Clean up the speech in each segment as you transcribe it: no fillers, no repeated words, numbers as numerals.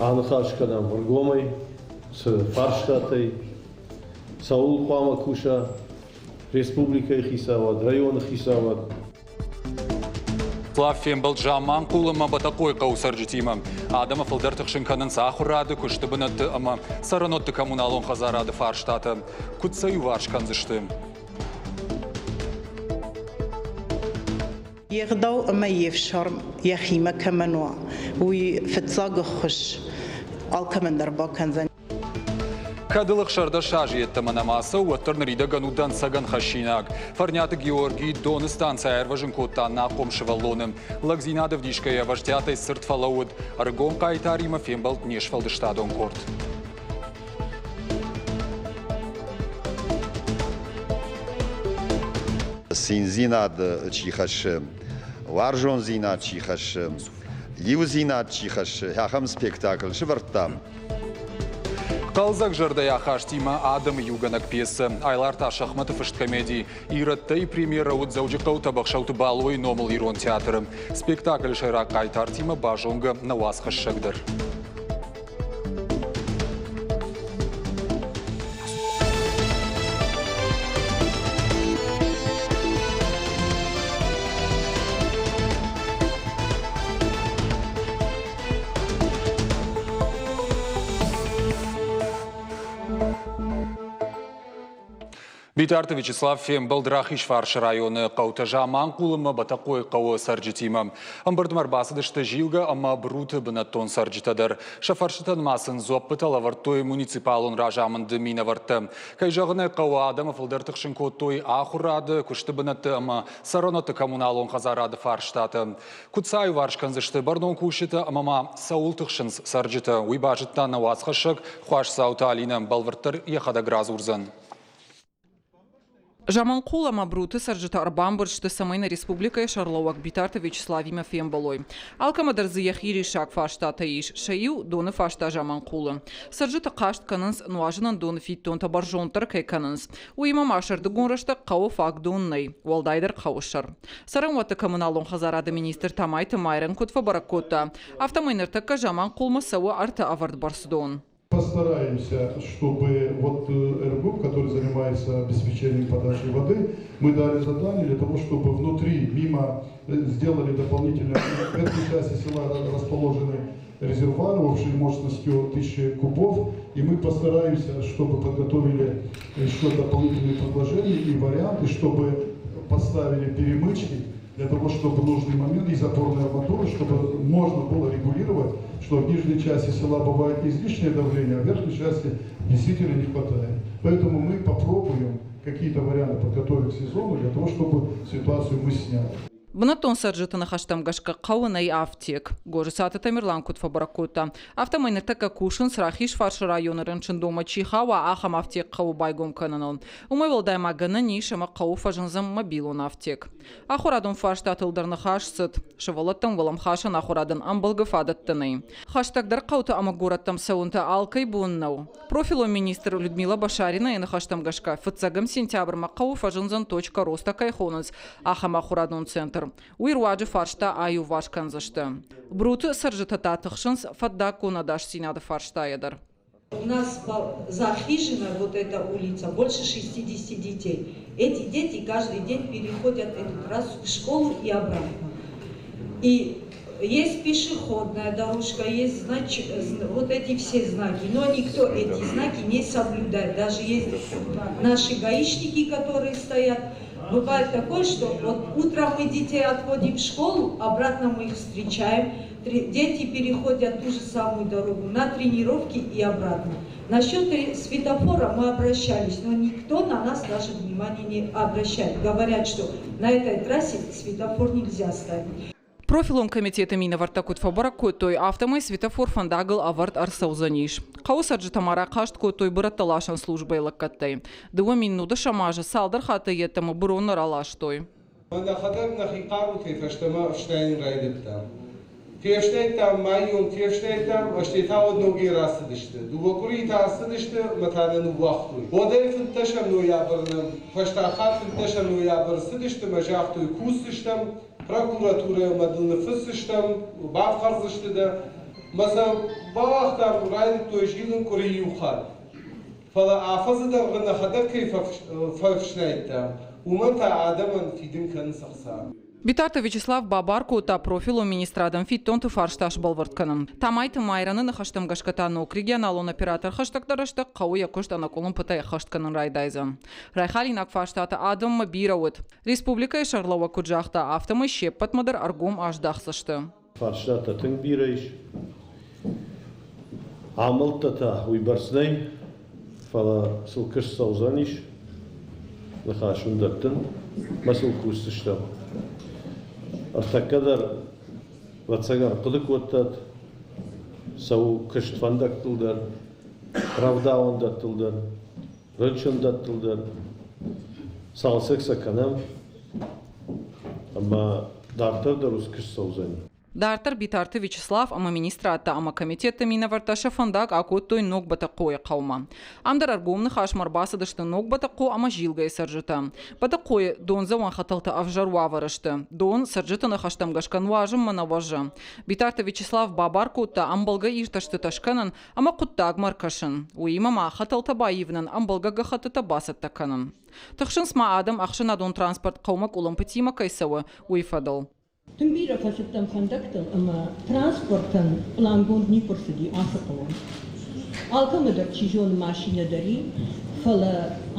Аныхас кӕнӕм ӕргомӕй, цы фарстатӕй, цӕуыл хъуамӕ куса республикӕйы хицауад, районы хицауад. Слав фембӕлд Заманхъул ӕмӕ Бӕтӕхъойы хъӕуы цӕрджытимӕ. Адӕмы фылдӕр тыхсын кӕнынц ахуырады, куысты бынӕтты ӕмӕ цӕрӕнуӕтты коммуналон хӕдзарады фарстатӕ. Куыд сӕ иуварс кӕндзысты? Йе гъдау ӕмӕ йе фсарм йӕхимӕ кӕмӕн уа, уый фыццаг ӕххуыс алкӕмӕн дӕр бакӕндзӕн. Кӕд ыл 16 азы йеддӕмӕ нӕма цӕуы, уӕддӕр ныридӕгӕн у дӕнцӕгӕн хӕссинаг. Фӕрниаты Георгий Доны станцӕйӕ аирвӕзын кодта ӕнахъом сывӕллоны. Лӕгдзинад ӕвдисгӕйӕ ӕвӕстиатӕй цырд фӕлӕууыд. Ӕрыгон хъайтаримӕ фембӕлд не сфӕлдыстадон къорд. Циндзинад чи хӕссы, уарзондзинад чи хӕссы, иудзинад чи хӕссы, ахӕм спектакль сӕвӕрдтам. Хъӕлдзӕг зӕрдӕйы ахастимӕ адӕмы иугӕнӕг пьесӕ Айлар та шахматы фыст комеди «Ирӕттӕ-йы премьерӕ уыд Дзӕуджыхъӕуы Тӕбӕхсӕуты Балойы номыл ирон театры. Спектаклы сӕйраг хъайтартимӕ базонгӕ нӕ уацхӕссӕг дӕр. Битарты Вячеслав фембӕлд Рахизфарсы районы хъӕутӕ Заманхъул ӕмӕ Бӕтӕхъойы хъӕуы цӕрджытимӕ. Ӕмбырдмӕ ӕрбацыдысты Зилгӕ ӕмӕ Бруты бынӕттон цӕрджытӕ дӕр. Сӕ фӕрстытӕн ма сын дзуӕппытӕ лӕвӕрдтой муниципалон разамынды минӕвӕрттӕ. Кӕй зӕгъын ӕй хъӕуы, адӕмы фылдӕр тыхсын кодтой ахуырады, куысты бынӕтты ӕмӕ цӕрӕнуӕтты коммуналон хӕдзарады фарстатӕ. Куыд сӕ аиуварс кӕндзысты бӕрнон кусджытӕ ӕмӕ ма цӕуыл тыхсынц цӕрджытӕ, уый базыдта нӕ уацхӕссӕг Хуасдзауты Алинӕ, бӕлвырддӕр йӕхӕдӕг радзурдзӕн. Заманхъул ӕмӕ Бруты цӕрджытӕ ӕрбамбырд сты, цӕмӕй нӕ республикӕйы сӕргълӕууӕг Битарты Вячеславимӕ фембӕлой. Алкӕмӕ дӕр дзы йӕхи риссаг фарстатӕ ис. Сӕ иу – доны фарста Заманхъулы. Цӕрджыты хъаст кӕнынц, нуазынӕн доны фиддонтӕ бӕрзонддӕр кӕй кӕнынц. Уыимӕ ма сӕрдыгон рӕстӕг хъӕуы фаг дон нӕй, уӕлдайдӕр хъӕуы сӕр. Цӕрӕнуӕтты коммуналон хӕдзарады министр Тамайты Майрӕн куыд фӕбӕрӕг кодта, афтӕмӕй ныртӕккӕ Заманхъулмӕ цӕуы ӕртӕ ӕвӕрд бӕрцдон. Постараемся, чтобы вот РГУП, который занимается обеспечением подачи воды, мы дали задание для того, чтобы внутри, мимо, сделали дополнительно, в этой части села расположены резервуары общей мощностью 1000 кубов, и мы постараемся, чтобы подготовили еще дополнительные предложения и варианты, чтобы поставили перемычки для того, чтобы в нужный момент и запорные арматуры, чтобы можно было регулировать, что в нижней части села бывает излишнее давление, а в верхней части действительно не хватает. Поэтому мы попробуем какие-то варианты подготовить к сезону для того, чтобы ситуацию мы сняли. Бынӕттон цӕрджыты ныхӕстӕм гӕсгӕ хъӕуы нӕй афтек. Гожысаты Тамерлан куыд фӕбӕрӕг кодта, афтӕмӕй ныртӕккӕ кусынц Рахизфарсы районы рынчындонмӕ чи хауа, ахӕм афтек хъӕуы байгом кӕныныл. Уымӕй уӕлдай ма гӕнӕн ис ӕмӕ хъӕуы фӕзындзӕн мобилон афтек. Ахуырадон фарстатыл дӕр ныхас цыд. Сывӕллӕттӕн уӕлӕмхасӕн ахуырадӕн ӕмбӕлгӕ фадӕттӕ нӕй. Хӕстӕгдӕр хъӕуты ӕмӕ горӕттӕм цӕуын та алкӕй бон нӕу. Профилон министр Людмила Башаринайы ныхӕстӕм гӕсгӕ, фыццӕгӕм сентябрмӕ хъӕуы фӕзындзӕн точка роста кӕй хонынц, ахӕм ахуырадон центр. Уый руаджы фарста аиуварс кӕндзысты. Бруты цӕрджытӕ та тыхсынц фӕндаггон ӕдасдзинады фарстайӕ дӕр. У нас захижена вот эта улица, больше 60 детей. Эти дети каждый день переходят эту трассу в школу и обратно. И есть пешеходная дорожка, есть знач... вот эти все знаки, но никто эти знаки не соблюдает. Даже есть наши гаишники, которые стоят. Бывает такое, что вот утром мы детей отводим в школу, обратно мы их встречаем, дети переходят ту же самую дорогу на тренировки и обратно. Насчет светофора мы обращались, но никто на нас даже внимания не обращает. Говорят, что на этой трассе светофор нельзя ставить. Профилон комитеты минӕвӕрттӕ куыд фӕбӕрӕг кодтой, афтӕмӕй светофор фӕндагыл ӕвӕрд ӕрцӕудзӕнис. Хъӕуы цӕрджытӕ ма рахъаст кодтой бырӕттӕ ласӕн службӕйы лӕггӕдтӕй. 2 010 азы цалдӕр хатты йеддӕмӕ бырон нӕ раластой. Нӕхӕдӕг нӕхи хъарутӕй фӕстӕмӕ ӕфснайын райдыдтам. Фефснайдтам майон, фефснайдтам, стӕй та уӕд ногӕй рацыдысты. Дыууӕ къуырийы та ацыдысты ӕмӕ та нӕ ныууагътой. Уӕдӕй фынддӕсӕм ноябры нӕм фӕстаг хатт фынддӕсӕм ноябры цыдысты ӕмӕ загътой, кусдзыстӕм, прокуратурӕмӕ дыл ныффысдзыстӕм, бафхӕрдзысты дӕ. Мӕ сӕ бауагътам, райдыдтой зилын къуыри иу хатт. Фӕлӕ афӕдзы дӕргъы нӕхӕдӕг кӕй фӕфснайдтам, уымӕн та адӕмӕн фидын кӕнынц ӕхца. Битарты Вячеслав бабар кодта профилон министрадӕн фиддонты фарста сбӕлвырд кӕнын. Тамайты Майраны ныхӕстӕм гӕсгӕ та ног регионалон оператор хӕстӕгдӕр рӕстӕг хъӕуы йӕ куыст ӕнӕкъуылымпытӕй ӕххӕст кӕнын райдайдзӕн. Райхалинаг фарстатӕ адӕммӕ бирӕ уыд. Республикӕйы сӕргълӕууӕг куыд загъта, афтӕмӕй се ппӕтмӕ дӕр ӕргом аздахдзысты. Фарстатӕ тынг бирӕ ис. Амӕлттӕ та уыйбӕрц нӕй, фӕлӕ сыл куыст цӕудзӕнис, ныхас уын дӕттын, мӕ сыл кусдзыстӕм. Ӕртӕккӕ дӕр, ӕвӕццӕгӕн, хъуыды кодтат, цӕуы куыст фӕндӕгтыл дӕр, рӕвдауӕндӕттыл дӕр, рынчындӕттыл дӕр. Цалцӕг сӕ кӕнӕм, ӕмӕ дарддӕр дӕр уыцы куыст цӕудзӕни. Дарддӕр Битарты Вячеслав ӕмӕ министрадтӕ ӕмӕ комитетты минӕвӕрттӕ сӕ фӕндаг акодтой Ног Бӕтӕхъойы хъӕумӕ. Ам дӕр ӕргом ныхасмӕ ӕрбацыдысты Ног Бӕтӕхъо ӕмӕ Зилгӕйы цӕрджытӕ. Бӕтӕхъойы дондзӕуӕн хӕтӕлтӕ ӕвзӕр уавӕры сты. Дон цӕрджыты ныхӕстӕм гӕсгӕ нуазынмӕ нӕ бӕззы. Битарты Вячеслав бабар кодта ӕмбӕлгӕ иртӕстытӕ скӕнын ӕмӕ хъуыддагмӕ ӕркӕсын. Уыимӕ ма хӕтӕлтӕ баивынӕн ӕмбӕлгӕ гӕххӕттытӕ бацӕттӕ кӕнын. Тыхсынц ма адӕм ӕхсӕнадон транспорт хъӕумӕ къуылымпытимӕ кӕй цӕуы, уый фӕдыл. Тынг бирӕ фӕцыдтӕн фӕндӕгтыл ӕмӕ транспортӕн пълангонд никуы рцыди ацы хъӕуӕн. Алкӕмӕ дӕр чи зоны машинӕ дӕр и, фӕлӕ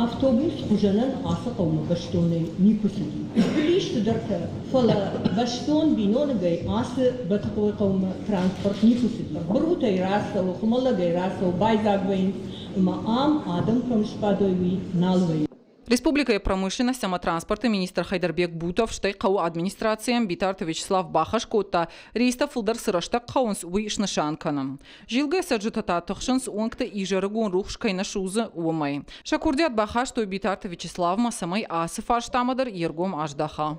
автобус хуызӕнӕн ацы хъӕумӕ бӕстонӕй никуы цыди. Уыдис цыдӕртӕ, фӕлӕ бӕстон биноныгӕй ацы Бӕтӕхъойы хъӕумӕ транспорт никуы цыди. Бырутӕй рацӕуы, хуымӕллӕгӕй рацӕуы, байдзаг вӕййынц ӕмӕ ам адӕм кӕм сбадой, уый нал вӕййы. Республикӕйы промышленность ӕмӕ транспорты министр Хайдарбек Бутов, стӕй хъӕуы администрацийӕн Битарты Вячеслав бахӕс кодта, рейстӕ фылдӕр цы рӕстӕг хъӕуынц, уый снысан кӕнын. Зилгӕ цӕрджытӕ та тыхсынц, уынгты изӕрыгон рухс кӕй нӕ судзы, уымӕй. Сӕ курдиат бахастой Битарты Вячеславмӕ, цӕмӕй ацы фарстамӕ дӕр йе ргом аздаха.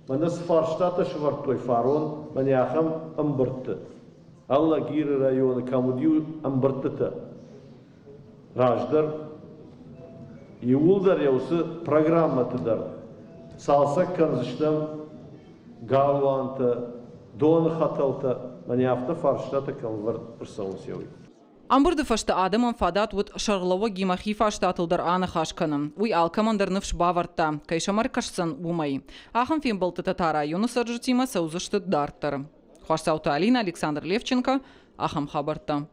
Мӕнӕ цы фарстатӕ сӕвӕрдтой фарон, мӕнӕ ахӕм ӕмбырдты. Алагиры районы кӕм уыди ӕмбырдтытӕ, раздӕр иууылдӕр йӕ уыцы программӕты дӕр цалцӕг кӕндзыстӕм галуантӕ, доны хӕтӕлтӕ, мӕнӕ афтӕ фарстатӕ кӕм ӕвӕрд ӕрцӕуынц, уый. Ӕмбырды фӕстӕ адӕмӕн фадат уыд сӕргълӕууӕгимӕ хи фарстатыл дӕр аныхас кӕнын. Уый алкӕмӕн дӕр ныфс бавӕрдта, кӕй сӕм ӕркӕсдзӕн, уымӕй. Ахӕм фембӕлдтытӕ та районы цӕрджытимӕ цӕудзысты дарддӕр. Хуасдзауты Алинӕ, Александр Левченко, ахӕм хабӕрттӕ.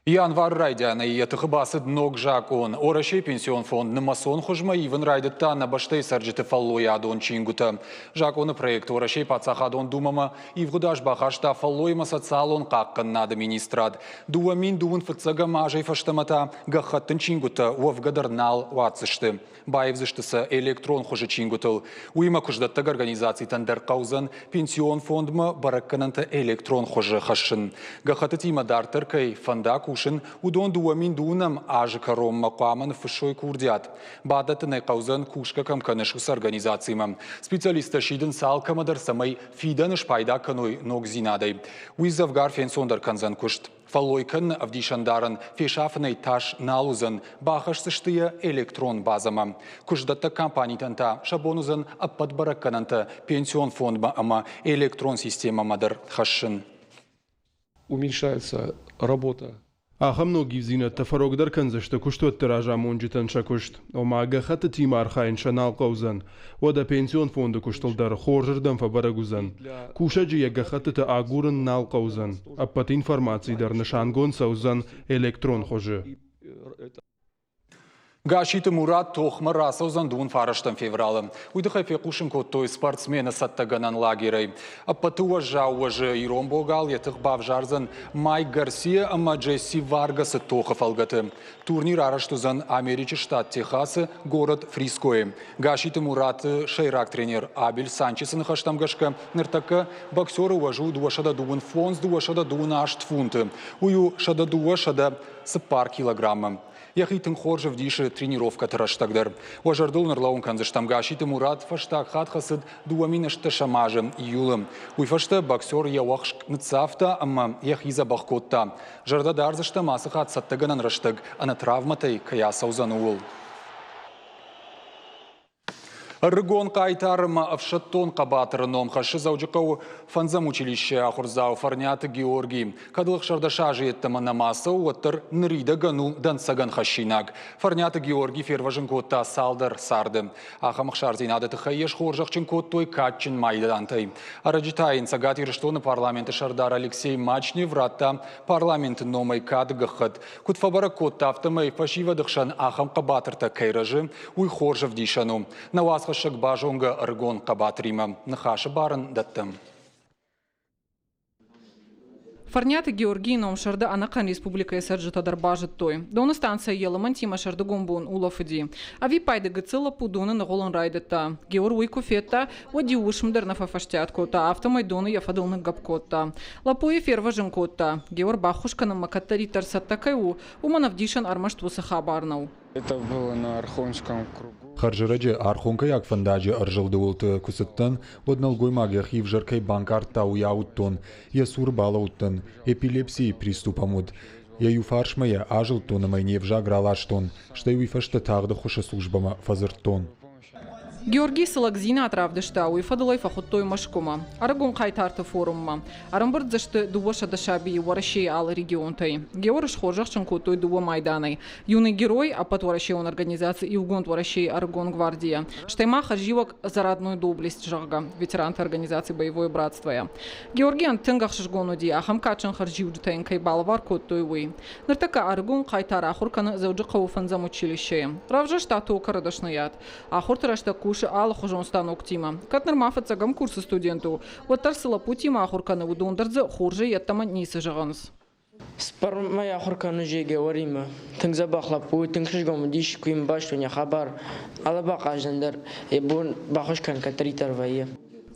Январы райдианӕй йӕ тыхы бацыд ног закъон. Уӕрӕсейы пенсион фонд нымӕцон хуызмӕ ивын райдыдта нӕ бӕстӕйы цӕрджыты фӕллойадон чингуытӕ. Закъоны проект Уӕрӕсейы паддзахадон думӕмӕ ивгъуыд аз бахаста фӕллоймӕ социалон хъахъхъӕнынады министрад. 2000 фыццӕгӕм азӕй фӕстӕмӕ та гӕххӕттын чингуытӕ уӕвгӕ дӕр нал уадздзысты. Баивдзысты сӕ электрон хуызы чингуытыл. Уыимӕ куыстдӕттӕг организацитӕн дӕр хъӕудзӕн пенсион фондмӕ бӕрӕггӕнӕнтӕ электрон хуызы хӕссын. Гӕххӕттытимӕ дарддӕр кӕй фӕнда кусын, уыдон 2009 азы кӕронмӕ хъуамӕ ныффыссой курдиат. Бадӕттын ӕй хъӕудзӕн, кусгӕ кӕм кӕныс, уыцы организацимӕ. Специалисттӕ сидынц алкӕмӕ дӕр, цӕмӕй фидӕны спайда кӕной ногдзинадӕй. Уый дзӕвгар фенцондӕр кӕндзӕн куыст. Фӕллой кӕныны ӕвдисӕндарӕн фесафынӕй тас нал уыдзӕн, бахӕсдзысты йӕ электрон базӕмӕ. Куыстдӕттӕг компанитӕн та сӕ бон уыдзӕн ӕппӕт бӕрӕггӕнӕнтӕ пенсион фондмӕ ӕмӕ электрон системӕмӕ дӕр хӕссын. Уменьшается работа. Ахӕм ног ивддзинӕдтӕ фӕрогдӕр кӕндзысты куыстуӕтты разамонджытӕн сӕ куыст, ома гӕххӕттытимӕ архайын сӕ нал хъӕудзӕн. Уӕдӕ пенсион фонды куыстыл дӕр хорзырдӕм фӕбӕрӕг уыдзӕн. Кусӕджы йӕ гӕххӕттытӕ агурын нал хъӕудзӕн. Ӕппӕт информаци дӕр нысангонд цӕудзӕн электрон хуызы. Гасситы Мурат тохмӕ рацӕудзӕн дыууын фарӕстӕм февралы. Уый тыххӕй фехъусын кодтой спортсмены цӕттӕгӕнӕн лагерӕй. Ӕппӕты уӕззау уӕзы ирон богал йӕ тых бавзардзӕн Майк Гарсия ӕмӕ Джесси Варгасы тохы фӕлгӕты. Турнир арӕзт уыдзӕн Америчы штат Техасы, город Фрискойы. Гасситы Мураты сӕйраг тренер Абель Санчесы ныхӕстӕм гӕсгӕ, ныртӕккӕ боксеры уӕз у 225-228 фунты. Уый у 102 цыппар килограммы. Йӕхи тынг хорз ӕвдисы тренировкӕты рӕстӕг дӕр. Уӕ зӕрдыл ныр кӕндзыстӕм Гасситы Мурат фӕстаг хатт хӕцыд 2018 азы июлы. Уый фӕстӕ боксер йӕ уӕхск ныццавта ӕмӕ йӕхи дзӕбӕх кодта. Зӕрдӕ дардзыстӕм ацы хатт цӕттӕгӕнӕн рӕстӕг ӕнӕ травмӕтӕй кӕй ацӕудзӕн, ууыл. Ӕрыгон хъайтар ӕмӕ ӕфсӕддон хъӕбатыры ном хӕссы Дзӕуджыхъӕуы фӕндзӕм училищейы ахуырдзау Фӕрниаты Георгий. Кӕд ыл 16 азы йеддӕмӕ нӕма цӕуы, уӕддӕр ныридӕгӕн у дӕнцӕгӕн хӕссинаг. Фӕрниаты Георгий фервӕзын кодта цалдӕр царды. Ахӕм ӕхсардзинады тыххӕй йӕ схорзӕхджын кодтой кадджын майдантӕй. Ӕрӕджы та йын Цӕгат Ирыстоны парламенты сӕрдар Алексей Мачнев радта парламенты номӕй кады гӕххӕтт. Куыд фӕбӕрӕг кодта, афтӕмӕй фӕсивӕды хсӕн ахӕм хъӕбатыртӕ кӕй рӕзы, уый хорз ӕвдисӕн у. Нӕ уацхӕссӕг базонгӕ ӕрыгон хъӕбатыримӕ. Ныхасы бар ын дӕттӕм. Фӕрниаты Георгийы ном сӕрды ӕнӕхъӕн республикӕйы цӕрджытӕ дӕр базыдтой. Доны станцӕйы йӕ лымӕнтимӕ сӕрдыгон бон улӕфыди. Ӕвиппайды гыццыл лӕппу доны ныгъуылын райдыдта. Геор уый куы федта, уӕд иу уысм дӕр нӕ фӕфӕстиат кодта, афтӕмӕй доны йӕ фӕдыл ныггӕпп кодта. Лӕппуйы фервӕзын кодта. Геор баххуыс кӕнынмӕ кӕддӕриддӕр цӕттӕ кӕй у, уымӕн ӕвдисӕн ӕрмӕст уыцы хабар нӕу. Это было на Архонском кругу. Хӕрзӕрӕджы Архонкӕйаг фӕндаджы ӕрзылды уылты куы цыдтӕн, уӕд нӕлгоймаг йӕхи ӕвзӕр кӕй банкъардта, уый ауыдтон. Йӕ цуры балӕууыдтӕн. Эпилепсийы приступ ӕм уыд. Йӕ иу фарсмӕ йӕ азылдтон ӕмӕ йын йе взаг раластон, стӕй уый фӕстӕ тагъд ӕххуысы службӕмӕ фӕдзырдтон. Георгий цы лӕгдзинад равдыста, уый фӕдыл ӕй фӕхуыдтой Мӕскуымӕ, ӕрыгон хъайтарты форуммӕ. Ӕрӕмбырд дзы сты 200 сабийы Уӕрӕсейы алы регионтӕй. Георы схорзӕхджын кодтой дыууӕ майданӕй. Юный герой, ӕппӕтуӕрӕсеон организаци Иугонд Уӕрӕсейы ӕрыгон гвардийӕ, стӕй ма хӕрзиуӕг «За родную доблесть», зӕгъгӕ, ветеранты организаци «Боевое братство»-йӕ. Георгийӕн тынг ӕхсызгон уыди, ахӕм кадджын хӕрзиуджытӕ йын кӕй балӕвар кодтой, уый. Ныртӕккӕ ӕрыгон хъайтар ахуыр кӕны Дзӕуджыхъӕуы фӕндзӕм училищейы. Равзӕрста токары дӕсныйад. Ахуырты рӕстӕг кусы алыхуызон станоктимӕ. Кӕд нырма фыццӕгӕм курсы студент у, уӕддӕр цы лӕппутимӕ ахуыр кӕны, уыдон дӕр дзы хорзӕй йеддӕмӕ ницы зӕгъынц. Цыппӕрмӕй ахуыр кӕны Георимӕ. Тынг дзӕбӕх лӕппу, тынг хсызгон уыдис, куы йын базыдтон йӕ хабар. Алы бахъазӕн дӕр йӕ бон баххуыс кӕнын кӕддӕриддӕр вӕййы.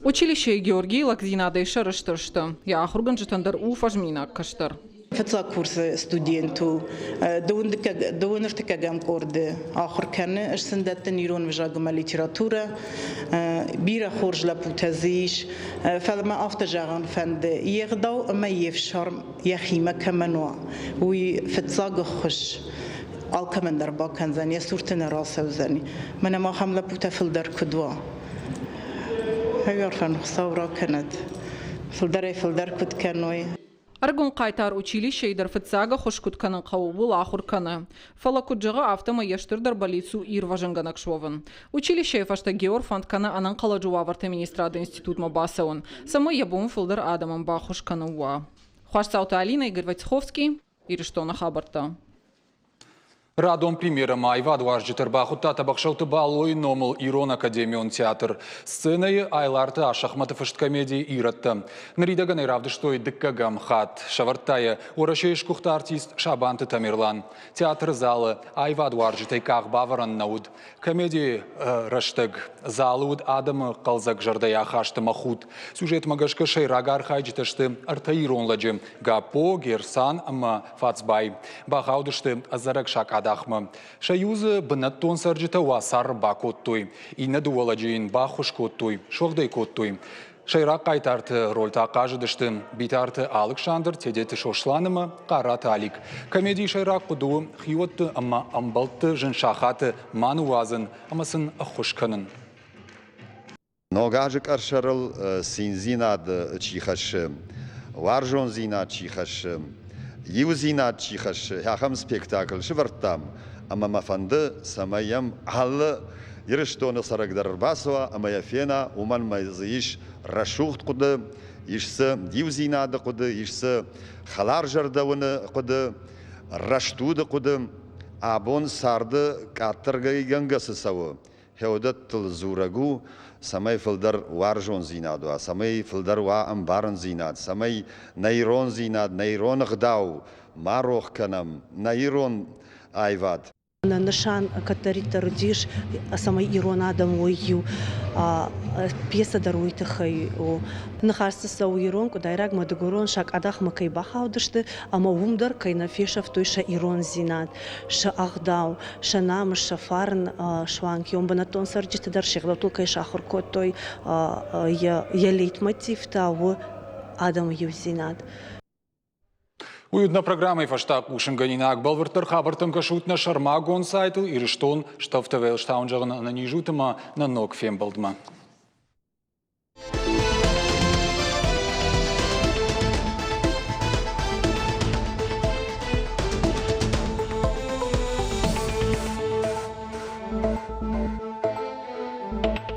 Училищейы Георгийы лӕгдзинадӕй сӕрыстыр сты. Йӕ ахуыргӕнджытӕн дӕр у фӕзминаг кӕстӕр. Фыццаг курсы студент у. Дыууын ӕртыккӕгӕм къорды ахуыр кӕны. Ӕз сын дӕттын ирон ӕвзаг ӕмӕ литературӕ. Бирӕ хорз лӕппутӕ дзы ис. Фӕлӕ мӕ афтӕ зӕгъын фӕнды, йе гъдау ӕмӕ йе фсарм йӕхимӕ кӕмӕн уа, уый фыццаг ӕххуыс алкӕмӕн дӕр бакӕндзӕн, йӕ цурты нӕ рацӕудзӕн. Мӕнӕ ма ахӕм лӕппутӕ фылдӕр куыд уа. Ӕвӕрфӕн Хуыцау ракӕнӕд, фылдӕрӕй-фылдӕр куыд кӕной. Ӕрыгон хъайтар училищейы дӕр фыццаг ӕххуыс куыд кӕнын хъӕуы, ууыл ахуыр кӕны. Фӕлӕ куыд зӕгъы, афтӕмӕй йӕ стырдӕр бӕллиц у ирвӕзынгӕнӕг суӕвын. Училищейы фӕстӕ Геор фӕнд кӕны ӕнӕнхъӕлӕджы уавӕрты министрады институтмӕ бацӕуын, цӕмӕй йӕ бон фылдӕр адӕмӕн баххуыс кӕнын уа. Хуасдзауты Алинӕ, Игорь Войцеховский, Ирыстоны хабӕрттӕ. Радон премьерӕмӕ аивадуарзджыты ӕрбахуыдта Тӕбӕхсӕуты Балойы номыл Ирон академион театр. Сценӕйы Айларты Асӕхмӕты фыст комеди «Ирӕттӕ». Ныридӕгӕн ӕй равдыстой дыккӕгӕм хатт. Сӕвӕрдта йӕ Уӕрӕсейы сгуыхт артист Сабанты Тамерлан. Театры залы аивадуарзджытӕй къах бавӕрӕн нӕ уыд. Комедийы рӕстӕг залы уыд адӕмы хъӕлдзӕг зӕрдӕйы ахаст ӕмӕ худт. Сюжетмӕ гӕсгӕ сӕйраг архайджытӕ сты ӕртӕ ирон лӕджы – Гаппо, Герсан ӕмӕ Фацбай. Бахаудысты ӕдзӕрӕг сакъадахмӕ. Сӕ иу дзы бынӕттон цӕрджытӕ уацары бакодтой. Иннӕ дыууӕ лӕджы йын баххуыс кодтой, суӕгъд ӕй кодтой. Сӕйраг хъайтарты рольтӕ ахъазыдысты Битарты Алыксандр, Тедеты Сослан ӕмӕ Хъараты Алик. Комедийы сӕйраг хъуыды у хиуӕтты ӕмӕ ӕмбӕлтты зын сахаты ма ныууадзын ӕмӕ сын ӕххуыс кӕнын. Ног азы къӕсӕрыл циндзинад чи хӕссы, уарзондзинад чи хӕссы, иудзинад чи хӕссы, ахӕм спектакль сывӕрдтам, ӕмӕ мӕ фӕнды, цӕмӕй йӕм алы Ирыстоны цӕрӕг дӕр ӕрбацӕуа ӕмӕ йӕ фена, уымӕн ӕмӕ дзы ис рӕсугъд хъуыды, ис дзы иудзинады хъуыды, ис дзы хӕларзӕрдӕуыны хъуыды, рӕстуды хъуыды. Абон царды къаддӕргӕнгӕ цы цӕуы, хеуыдӕттыл дзурӕг у, цӕмӕй фылдӕр уарзондзинад уа, цӕмӕй фылдӕр уа ӕмбарындзинад, цӕмӕй нӕ ирондзинад, нӕ ирон ӕгъдау ма рох кӕнӕм, нӕ ирон аивад. Нӕ нысан кӕддӕриддӕр уыдис, цӕмӕй ирон адӕм уой иу. Пьесӕ дӕр уый тыххӕй у. Ныхас дзы цӕуы ирон, къуыдайраг ӕмӕ дыгурон сакъадахмӕ кӕй бахаудысты ӕмӕ уым дӕр кӕй нӕ фесӕфтой сӕ ирондзинад, сӕ ӕгъдау, сӕ намыс, сӕ фарн, суанг йон бынӕттон цӕрджыты дӕр се гъдӕуттыл кӕй сахуыр кодтой, йӕ лейтмотив та у адӕмы иудзинад. Уый уыд нӕ программӕйы фӕстаг хъусынгӕнинаг. Бӕлвырддӕр хабӕрттӕм кӕсут нӕ сӕрмагонд сайтыл Ирыстон Стӕвтӕ Велстаун зӕгъын ӕнӕниз ут ӕмӕ нӕ ног фембӕлдмӕ.